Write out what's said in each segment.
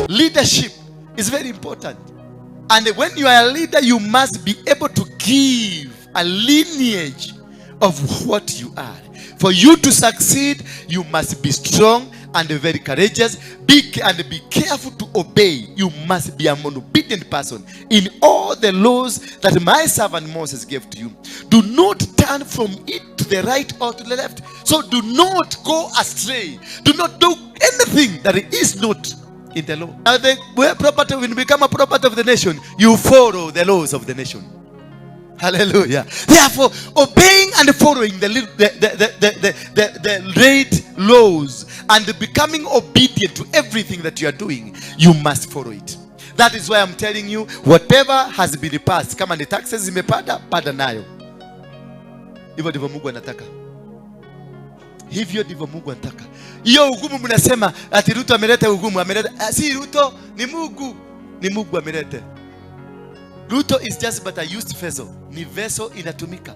Leadership is very important. And when you are a leader, you must be able to give a lineage of what you are. For you to succeed, you must be strong and very courageous. Be careful to obey. You must be an obedient person in all the laws that my servant Moses gave to you. Do not turn from it to the right or to the left. So do not go astray. Do not do anything that is not in the law. Now the property will become a property of the nation. You follow the laws of the nation. Hallelujah. Therefore, obeying and following the right laws and becoming obedient to everything that you are doing, you must follow it. That is why I'm telling you, whatever has been passed, kama ni taxes zimepanda, panda nayo. Hivyo ndivyo Mungu anataka. Hivyo ndivyo Mungu anataka. Hiyo ugumu mnasema ati Ruto ameleta ugumu, ameleta ah, si Ruto, ni Mungu. Ni Mungu ameleta. Ruto is just but a used vessel. Ni vessel inatumika.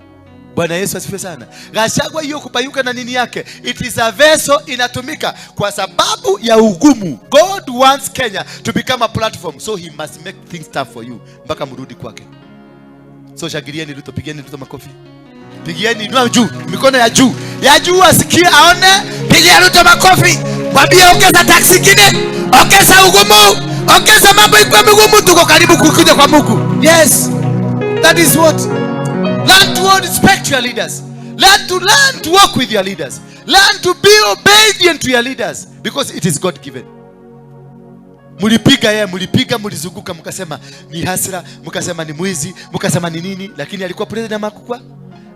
Bwana Yesu asifiwe sana. Gachagua hiyo kupayuka na nini yake, it is a vessel inatumika kwa sababu ya ugumu. God wants Kenya to become a platform, so he must make things tough for you mpaka mrudi kwake. So shangilieni Ruto, pigeni Ruto makofi. Pigieni, inua juu, mikono ya juu, ya juu, asikie aone. Pigia Ruto makofi, mwambie ongeza tax ingine, ongeza ugumu, ongeza mambo ikuwe migumu. Tuko karibu kukuja kwa Mungu. Yes, that is what. Learn to respect your leaders. Learn to work with your leaders. Learn to be obedient to your leaders because it is God given. Mlipiga yeye, mlipiga, mlizunguka, mkasema ni hustler, mkasema ni mwizi, mkasema ni nini, lakini alikuwa president ama hakukuwa?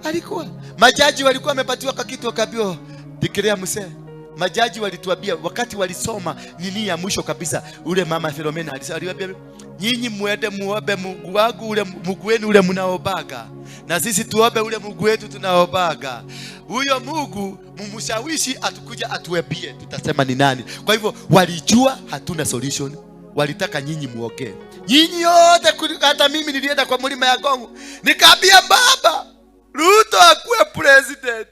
Alikuwa. Majaji walikuwa wamepatiwa kakitu, wakaambiwa fikiria msee. Majaji walituambia wakati walisoma nini ya mwisho kabisa, ule mama Philomena aliwaambia, nyinyi muende muombe Mungu wangu ule Mungu wenu ule mnaobaga, na sisi tuombe ule Mungu wetu tunaobaga. Huyo Mungu mumshawishi atukuja atuambie, tutasema ni nani. Kwa hivyo walijua hatuna solution, walitaka nyinyi muongee. Nyinyi yote, hata mimi nilienda kwa mlima ya Ngong nikaambia baba Ruto akuwe president.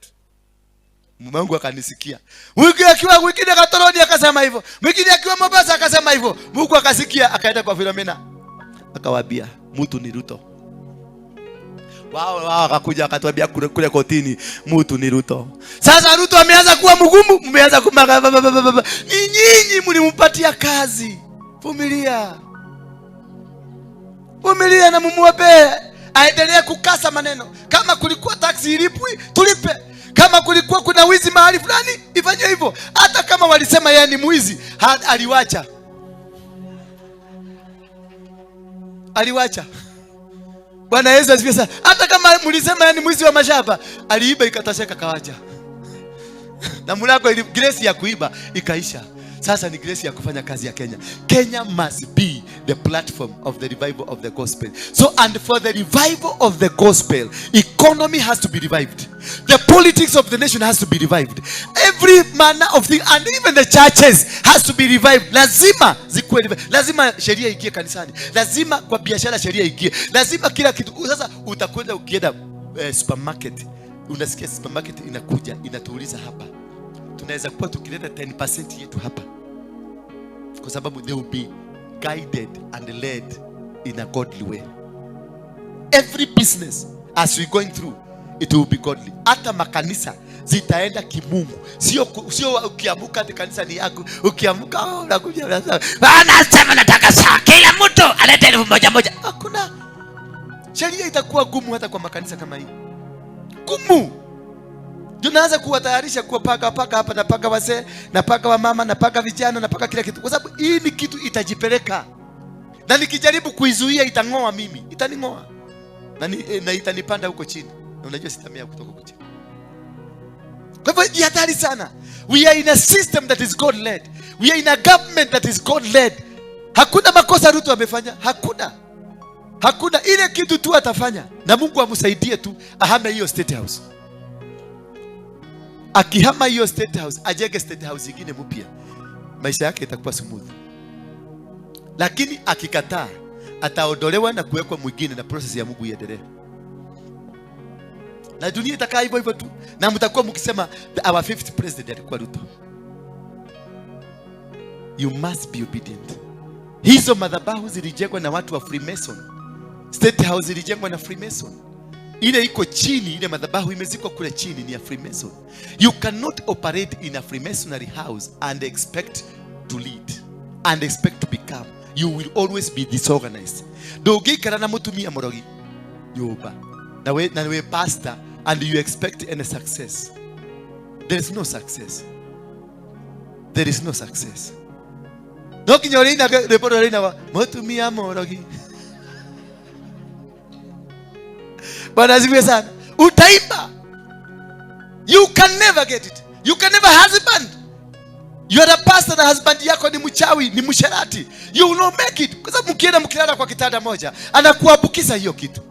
Mume wangu akanisikia. Mwingine akiwa mwingine Katoroni akasema hivyo. Mwingine akiwa Mombasa akasema hivyo. Mungu akasikia, akaenda kwa Philomena. Akawaambia mtu ni Ruto. Wao wao akakuja akatuambia kule kule kotini mtu ni Ruto. Sasa Ruto ameanza kuwa mgumu, mmeanza kumaga. Ni nyinyi mlimpatia kazi. Vumilia. Vumilia na mumuombe aendelee kukasa maneno. Kama kulikuwa tax ilipwi, tulipe. Kama kulikuwa kuna wizi mahali fulani, ifanye hivyo. Hata kama walisema yeye ni mwizi, aliwacha. Aliwacha. Bwana Yesu asifiwe sana. Hata kama mlisema yeye ni mwizi wa mashamba, aliiba ikatosheka kawacha. Na mlango ili grace ya kuiba ikaisha. Sasa ni grace ya kufanya kazi ya Kenya. Kenya must be the platform of the revival of the gospel. So, and for the revival of the gospel, economy has to be revived. The politics of the nation has to be revived. Every manner of thing, and even the churches has to be revived. Lazima zikuwe revived. Lazima sheria ingie kanisani. Lazima kwa biashara sheria ingie. Lazima kila kitu. Sasa utakwenda ukienda supermarket, unasikia supermarket inakuja inatuuliza hapa, tunaweza kuwa tukileta 10% yetu hapa, kwa sababu they will be guided and led in a godly way. Every business as we going through, it will be godly. Hata makanisa zitaenda kimungu, sio ukiamuka ati kanisa ni yako. Ukiamuka, oh, unakuja unasema, Anasema nataka saa kila mtu alete 1000 moja. Hakuna sheria, itakuwa gumu hata kwa makanisa kama hii, gumu. Tunaanza kuwatayarisha kuwapaka paka hapa na paka wazee na paka wa mama na paka vijana na paka kila kitu, kwa sababu hii ni kitu itajipeleka, na nikijaribu kuizuia itang'oa mimi, itaning'oa na itanipanda huko chini, na unajua sitamea kutoka huko chini. Kwa hivyo ni hatari sana. We are in a system that is God led. We are in a government that is God led. Hakuna makosa Ruto amefanya, hakuna. Hakuna ile kitu tu atafanya, na Mungu amsaidie tu ahame hiyo State House. Akihama hiyo State House, ajenge State House ingine mpya, maisha yake itakuwa smooth. Lakini akikataa, ataondolewa na kuwekwa mwingine na process ya Mungu iendelee. Na dunia itakaa hivyo hivyo tu, na mtakuwa mkisema our fifth president alikuwa Ruto. You must be obedient. Hizo madhabahu zilijengwa na watu wa Freemason. State House ilijengwa na Freemason. Ile iko chini, ile madhabahu imezikwa kule chini ni ya Freemason. You cannot operate in a Freemasonry house and expect to lead and expect to become. You will always be disorganized. Ndũngĩikara na mũtumia mũrogi nyũmba na we pastor and you expect any success. There is no success. There is no success. No nginya ũrĩina rwĩmbo rũrĩa rũinagwo mũtumia mũrogi. Bwana asifiwe sana. Utaimba. You can never get it. You can never husband. You are a pastor na husband yako ni mchawi, ni msherati. You will not make it. Kwa sababu mkienda mkilala kwa kitanda moja, anakuambukiza hiyo kitu.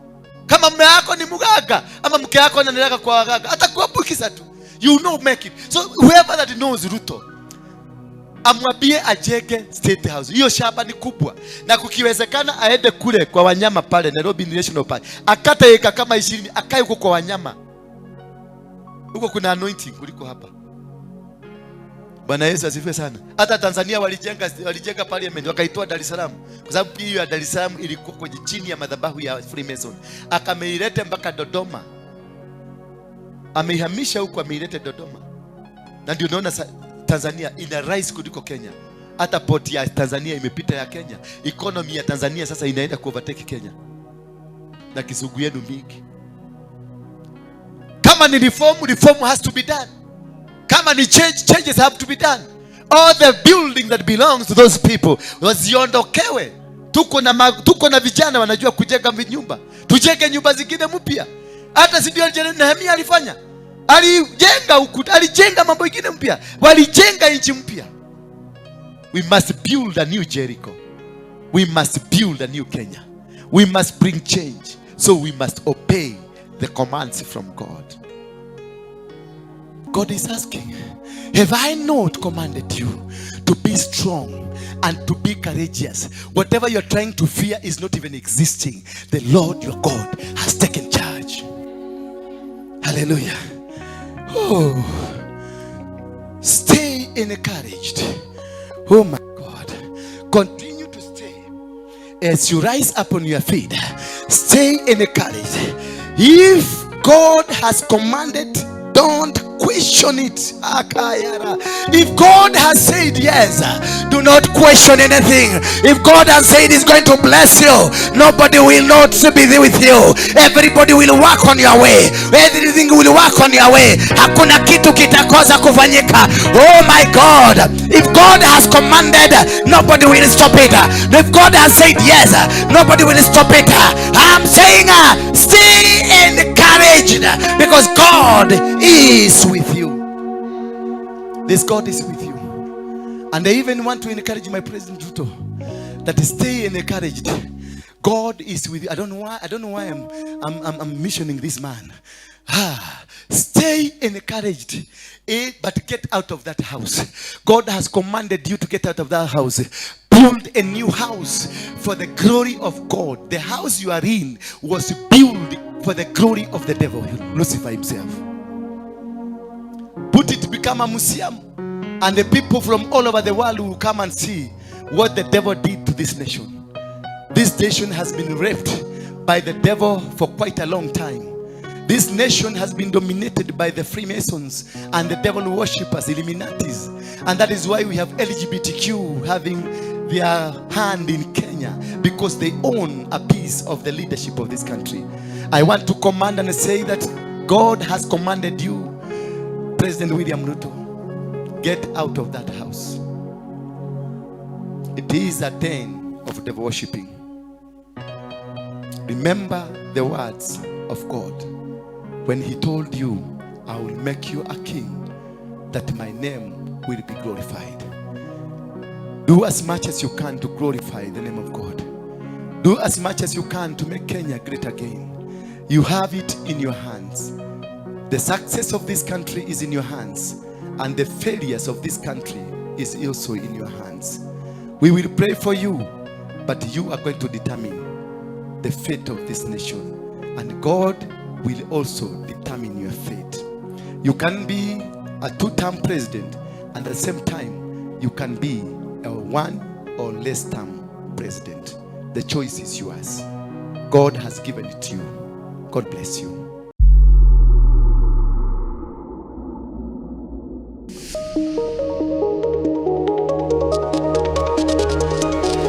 Kama mume wako ni mganga ama mke wako anaendelea kwa waganga, atakuambukiza tu. You will not make it. So whoever that knows Ruto, amwambie ajenge State House. Hiyo shamba ni kubwa, na kukiwezekana aende kule kwa wanyama pale Nairobi National Park, akate eka kama 20, akae huko kwa wanyama. Huko kuna anointing kuliko hapa. Bwana Yesu asifiwe sana. Hata Tanzania walijenga parliament wakaitoa Dar es Salaam, kwa sababu hiyo ya Dar es Salaam ilikuwa kwenye chini ya madhabahu ya Freemason. Akameileta mpaka Dodoma, ameihamisha huko, ameileta Dodoma, na ndio unaona Tanzania ina rise kuliko Kenya. Hata port ya Tanzania imepita ya Kenya. Economy ya Tanzania sasa inaenda ku overtake Kenya na kizungu yenu mingi. Kama ni reform, reform has to be done. Kama ni change, changes have to be done. All the building that belongs to those people waziondokewe. Tuko na vijana wanajua kujenga nyumba, tujenge nyumba zingine mpya. Hata si ndio Nehemia alifanya? Alijenga ukuta, alijenga mambo mengine mpya, walijenga nchi mpya. We must build a new Jericho. We must build a new Kenya. We must bring change. So we must obey the commands from God. God is asking, have I not commanded you to be strong and to be courageous? Whatever you're trying to fear is not even existing. The Lord your God has taken charge. Hallelujah. Oh, stay encouraged. Oh my God. Continue to stay. As you rise up on your feet, stay encouraged. If God has commanded, don't question it. Akayara. If God has said yes, do not question anything. If God has said He's going to bless you, nobody will not be there with you. Everybody will work on your way. Everything will work on your way. Hakuna kitu kitakosa kufanyika. Oh my God. If God has commanded, nobody will stop it. If God has said yes, nobody will stop it. I'm saying, stay encouraged because God is with you. This God is with you. And I even want to encourage my President Ruto that stay encouraged. God is with you. I don't know why. I don't know why I'm missioning this man. Stay encouraged. But get out of that house. God has commanded you to get out of that house. Build a new house for the glory of God. The house you are in was built for the glory of the devil, Lucifer himself. Put it to become a museum, and the people from all over the world will come and see what the devil did to this nation. This nation has been raped by the devil for quite a long time. This nation has been dominated by the Freemasons and the devil worshippers, Illuminatis. And that is why we have LGBTQ having their hand in Kenya, because they own a piece of the leadership of this country. I want to command and say that God has commanded you, President William Ruto, get out of that house. It is a den of devil worshipping. Remember the words of God when he told you, I will make you a king, that my name will be glorified. Do as much as you can to glorify the name of God. Do as much as you can to make Kenya great again. You have it in your hands. The success of this country is in your hands, and the failures of this country is also in your hands. We will pray for you, but you are going to determine the fate of this nation. And God will also determine your fate. You can be a two-term president, and at the same time, you can be a one or less term president. The choice is yours. God has given it to you. God bless you.